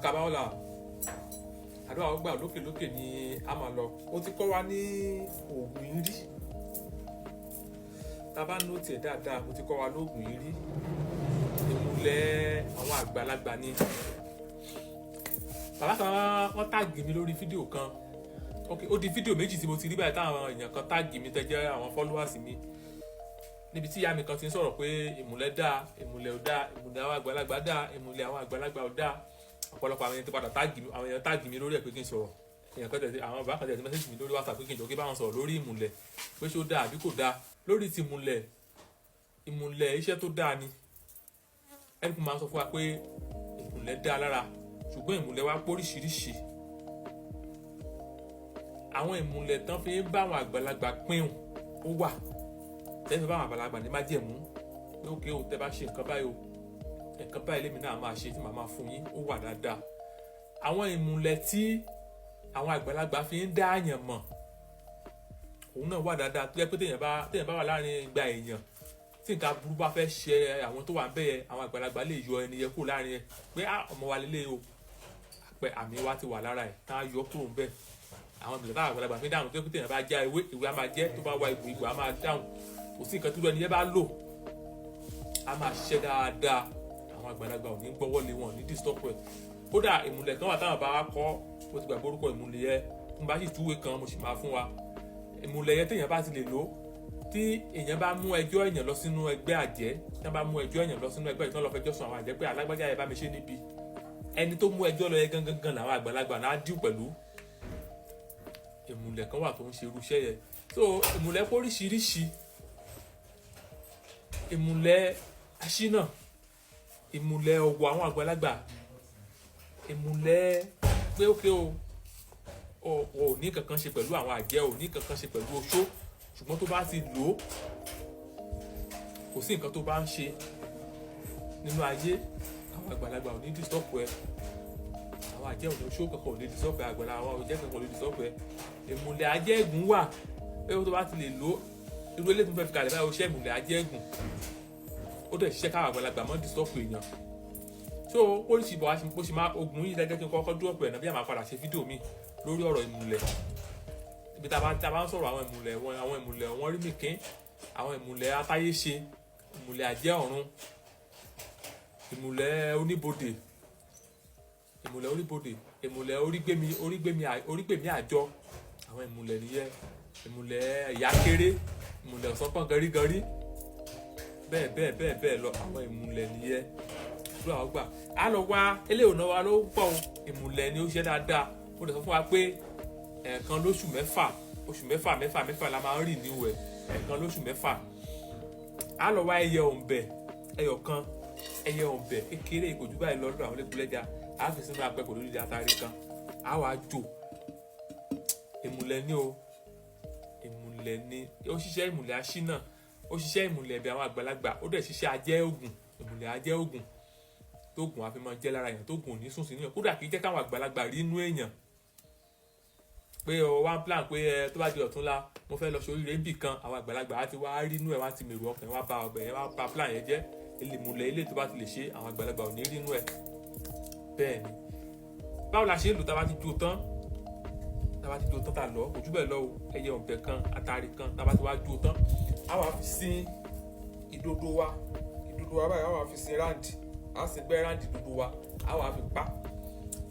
Àkàbà ọ̀la, àdúrà ọgbà, lókè lókè ni a máa lọ. Ó ti kọ́ wa ní oògùn yìí rí. Tá a bá note ẹ̀ dáadáa, mo ti kọ́ wa lóògùn yìí rí. Ìmùlẹ̀ àwọn àgbàlagbà ni. Bàbá kan, wọ́n tag mi lórí fídíò kan. Ok, ó di fídíò méjì tí mo ti rí báyìí táwọn èèyàn kan tag mi, tẹ́ jẹ́ àwọn followers mi, níbi tí ìyá mi kan ti ń sọ̀rọ̀ pé ìmùlẹ̀ dáa, ìmùlẹ̀ ò dáa, ìmùlẹ̀ àwọn àgbàlagbà dáa, ìmùlẹ̀ àwọn àgbàlagbà ò dáa. Ọ̀pọ̀lọpọ̀ àwọn èèyàn ti padà tag mi, àwọn èèyàn tag mi lórí ẹ̀ pé kí n sọ̀rọ̀. Èèyàn kan tẹ̀sí, àwọn bàbá kan tẹ̀sí message mi lórí WhatsApp pé kí n jọ kí báwọn sọ̀rọ̀ lórí ìmùlẹ̀, pé ṣó dáa àbí kò dáa. Lórí ti ìmùlẹ̀, ìmùlẹ̀ iṣẹ́ tó dáa ni. Ẹni kò máa sọ fún wa pé ìmùlẹ̀ dáa lára, ṣùgbọ́n ìmùlẹ̀ wa póríṣiríṣi. Àwọn ìmùlẹ̀ tán fi ń bá àwọn àgbàlagbà pín ó wà, tẹ́lifí bá àwọn àgbàlagbà ní májẹ̀mú pé ókè o, tẹ́ bá ṣe nǹkan báyìí o, nǹkan báyìí lèmi náà máa ṣe tí màá máa fún yín, ó wà dáadáa. Àwọn ìmùlẹ̀ tí àwọn àgbàlagbà fi ń dá àyàn mọ̀, òun náà wà dáadáa, tó yẹ pé téèyàn bá wà láàrin ìgbà èèyàn, tí nǹkan aburú bá fẹ́ ṣe àwọn tó wà ń bẹ̀ yẹn, àwọn àgbàlagbà lè yọ ẹni yẹn kúrò láàrin yẹn pé á, ọmọ wa lélẹ̀ o, pé àmì wa ti wà lára ẹ̀, tá a yọ kúrò ń bẹ̀. Àwọn ìmùlẹ̀ táwọn àgbàlagbà fi ń dáhùn, tó yẹ pé téèyàn bá já ewé, ìwé á máa jẹ́, tó bá wá ìgbò, ìgbò á máa dáhùn. Kò sí nǹkan tó ẹni yẹn bá lò, á máa ṣiṣẹ́ dáadáa. Àwọn àgbàlagbà ò ní gbọ́wọ́ lé wọn, ní disturb ẹ̀. Kódà ìmùlẹ̀ kan wà táwọn bá wa kọ́, mo ti gbàgbé orúkọ ìmùlẹ̀ yẹn. Tí mo bá sì túwé kan, mo sì máa fún wa. Ìmùlẹ̀ yẹn, téèyàn bá ti lè lò, tí èèyàn bá mú ẹjọ́ èèyàn lọ sínú ẹgbẹ́ àjẹ́, tí wọ́n bá mú ẹjọ́ èèyàn lọ sínú ẹgbẹ́ ìtàn, lọ fẹjọ́ sùn àwọn àjẹ́ pé alágbájá yẹn bá mi ṣe níbi, ẹni tó mú ẹjọ́ lọ yẹn gangan gan làwọn àgbàlagbà náà deal pẹ̀lú. Ìmùlẹ̀ kan wà tó ń ṣe irú iṣẹ́ yẹn. So ìmùlẹ̀ pé oríṣiríṣi. Ìmùlẹ̀ aṣínà, ìmùlẹ̀ ọ̀wọ̀ àwọn àgbàlagbà, ìmùlẹ̀ pé ókè o, ò ní kankan ṣe pẹ̀lú àwọn àjẹ́, ò ní kankan ṣe pẹ̀lú oṣó, ṣùgbọ́n tó bá ti lò ó, kò sí nǹkan tó bá ń ṣe nínú ayé, àwọn àgbàlagbà ò ní disturb ẹ, àwọn àjẹ́ ò ní, oṣó kankan ò ní disturb ẹ, àgbàlagbà, àwọn àjẹ́ kankan ò ní disturb ẹ. Ìmùlẹ̀ ajẹ́gùn wà pé tó bá ti lè lò ó. Irú eléyìí tó fẹ́ fi kalẹ̀ báyìí, ó ṣe ìmùlẹ̀ ajẹ́gùn, ó dẹ̀ ṣiṣẹ́ káwọn àgbàlagbà mọ́ disturb èèyàn. So oríṣi bọ̀ wá bó ṣe máa ogun yìí lẹ́jẹ́ kí n kọ́kọ́ dúró pẹ̀lú bí a máa padà ṣe fídíò mi lórí ọ̀rọ̀ ìmùlẹ̀, ibi tá a bá ń sọ̀rọ̀ àwọn ìmùlẹ̀ wọn, àwọn ìmùlẹ̀ wọn rí mìkín, àwọn ìmùlẹ̀ atáyéṣe, ìmùlẹ̀ àjẹ́ ọ̀run, ìmùlẹ̀ oníbodè, ìmùlẹ̀ oníbodè, ìmùlẹ̀ orígbémi, orígbémi, orígbèmí àjọ. Àwọn ìmùlẹ̀ nìyẹn. Ìmùlẹ̀ ìyákéré, ìmùlẹ̀ ọ̀sánpọ̀n gẹrígẹrí, bẹ́ẹ̀ bẹ́ẹ̀ bẹ́ẹ̀ bẹ́ẹ̀ lọ. Àwọn ìmùlẹ̀ nìyẹn. Ló àwọn gbà á lọ wá eléyìí náà wá ló pọ̀ o. Ìmùlẹ̀ ni ó ṣe dáadáa. Ó lè sọ fún wa pé ẹ̀ẹ̀kan lóṣù 6, oṣù 6 mẹ́fà mẹ́fà la máa ń rì níwẹ̀, ẹ̀ẹ̀kan lóṣù 6. Á lọ wá ẹyẹ òǹbẹ̀ ẹyọ kan, ẹyẹ òǹbẹ̀ kékeré ìkòjú báyìí lọ́dọ̀ àwọn lẹ́kùlẹ́jà. Á fi sínú apẹ pẹ̀lú ìdí atari kan, á wàá jò. Ìmùlẹ̀ ni o, ìmùlẹ̀ ni ó ṣiṣẹ́. Ìmùlẹ̀ aṣínà ó ṣiṣẹ́, ìmùlẹ̀ ẹ̀bẹ̀ àwọn àgbàlagbà ó dẹ̀ ṣiṣẹ́. Ajẹ́ ògùn, ìmùlẹ̀ ajẹ́ ògùn tóògùn àfi máa jẹ́ lára èèyàn, tóògùn ò ní sùn sínú èèyàn. Kódà kì í jẹ́ káwọn àgbàlagbà rí inú èèyàn pé ọ wá ń plan pé ẹ tó bá di ọ̀túnla, mo fẹ́ lọ sóríire níbì kan. Àwọn àgbàlagbà á ti wá rí inú ẹ̀, wá ti mèrò ọkàn, wá ba ọbẹ̀ yẹn, wá ba plan yẹn jẹ́. Ìmùlẹ̀ ilé tó bá ti lè ṣe, àwọn àgbàlagbà ò ní rí inú ẹ̀. Bẹ́ẹ̀ ni. Báwo la ṣe ń lò? Tá a bá ti jó tán, tá a bá ti jó tán, tá a lọ, kò jù bẹ́ẹ̀ lọ o. Ẹyẹ ọ̀bẹ kan, atari kan, tá a bá ti wá jó tán, a wá fi sí ìdodo wa, ìdodo wa báyìí, a wá fi sí round, a sì gbẹ́ round ìdodo wa, a wá fi pa.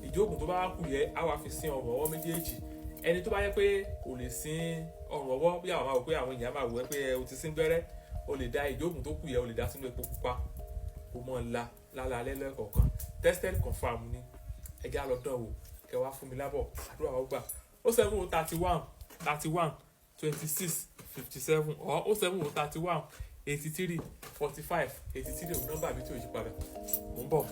Ìjókòó tó bá wá kù yẹ, a wá fi sí ọrùn ọwọ́ méjèèjì. Ẹni tó bá yẹ pé kò lè sín ọrùn ọwọ́, bí àwọn máa wò pé àwọn èèyàn máa wò ẹ́ pé o ti sín gbẹ́rẹ́, o lè da ìjókòó tó kù yẹ, o lè da sínú epo pupa, kó mọ́ la lálẹ́ lẹ́kọ̀ọ̀kan. Tested, confirm ni. Ẹjẹ́ á lọ dán wò, kẹ wá fún mi lábọ̀. Àdúrà wa gbà. 070 31 31 26 57 or 070 31 83 45 83, òun nọ́mbà mi tí ò yí padà. Mò ń bọ̀.